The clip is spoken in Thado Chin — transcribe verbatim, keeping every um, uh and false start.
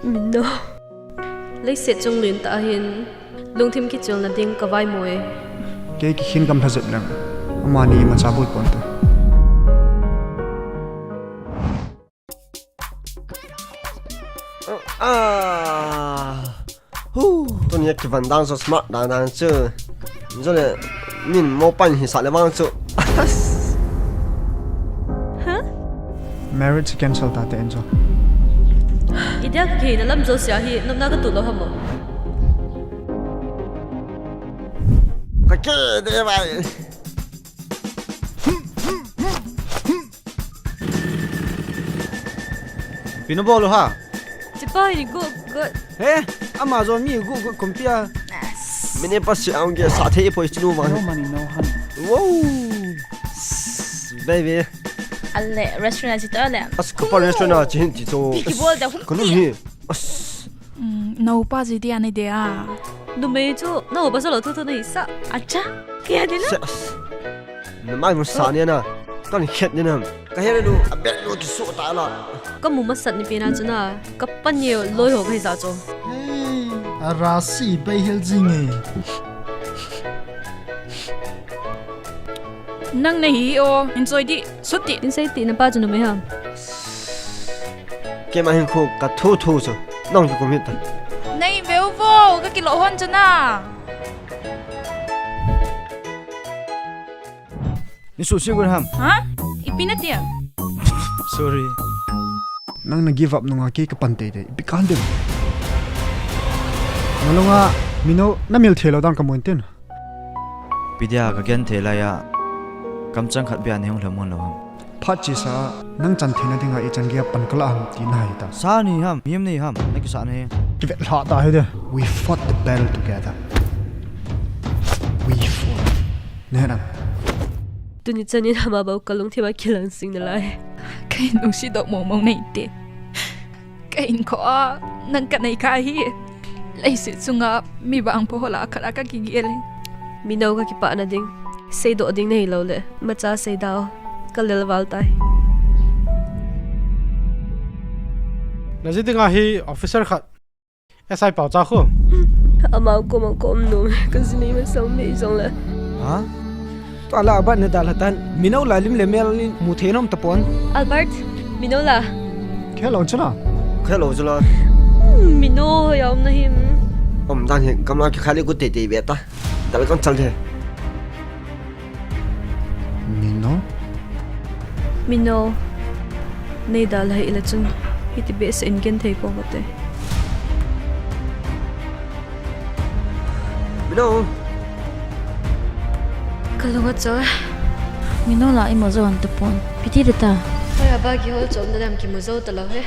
Mino. Leiset chung lentah a hin lungthim kicholna ding ka vaimu e. Kei kikhen gamla jep leng. Amani imacha boi ponte. Ah. Hu. Tuni a kivon dan chu smart dan dan chu. Jole min mo pan hi sa le vang chu. Huh? Marriage cancel ta te en chu. Idia ka kei na lam josia hi, nom na ka tu lo hamo. Ka ke de bai. Pinu bolu ha. Chipa ni gu gu. He, ama jo mi gu gu kumpia. Mine pa si aung ge sa the po chinu ma. No money, no honey. Wow. Baby. Ale restaurant a chi to le. As ka pa restaurant a chi hin chi to. Ki bol da hum. Kanu hi. As. Mm, naupa ji dia ni dia. Numei chu naupa sa lo thu thu nei sa. Acha. Kia ni na. Namai mo sa ni na. Kan khet ni na. Ka he lu a bet lu ki su ta la. Ka mu masat ni pina chu na. Ka pan ye loi ho ka hi sa chu. Hey, a ra si bai hel jing e. Nang na hi o, enjoy di, sut di. In sei ti na pa chu numei ham. Keima hin khu ka thu thu chu. Nang ki kum hita. Nei veu vo, ka kilo hon chu na. Ni su si gun ham. Ha? Ipi na tia? Sorry. Nang na give up nunga kei ka pan tei tei. Ipi kan dem. Nalunga Mino na mil thei lo dan ka mu intin. Ipi dia ka gen thei lai a. Kamchang khat bia nei hung lham hon lo ham. Phat chesa nang chan theina dinga ichan gei a pan ka la ham ti na hi ta. Sa ni ham, him ni ham, na kisa na hi. Kivet lha ta hi de. We fought the battle together. We fought. Nena. Tuni chanin ama bou ka lungthim a kilang sing nalai. Ka in lungsi doh mong mong nei te. Ka in kho a nang ka nei kha hi. Leiset chunga mi vangpho ho lah a khat a ka kigel e. Mino ka kipah na ding. Seidoh ding nei lo le. Macha sei dau. Ka lel val tai. Na ji dinga hi officer khat. S I pau cha khu. Ama kom a kom nung ka ji nei ma sang mei jong le. Ha? Tua la bat na da la tan. Mino la lim le mel in mu thei nom ta pon. Albert, Mino la. Khe lo chu la. Khe lo chu la. Hmm, Mino ya um na him. Um dan hi kam la ki khali ku te te be ta. Dal kan chal de. Mino? Mino. Nei da la hi la chun. Hiti be se in gen thei ko mate. Mino. Ka lunga cho. Mino la imo jo an tapon. Piti de ta. Hoya ba ki hol chom da dam ki mo jo ta lo he.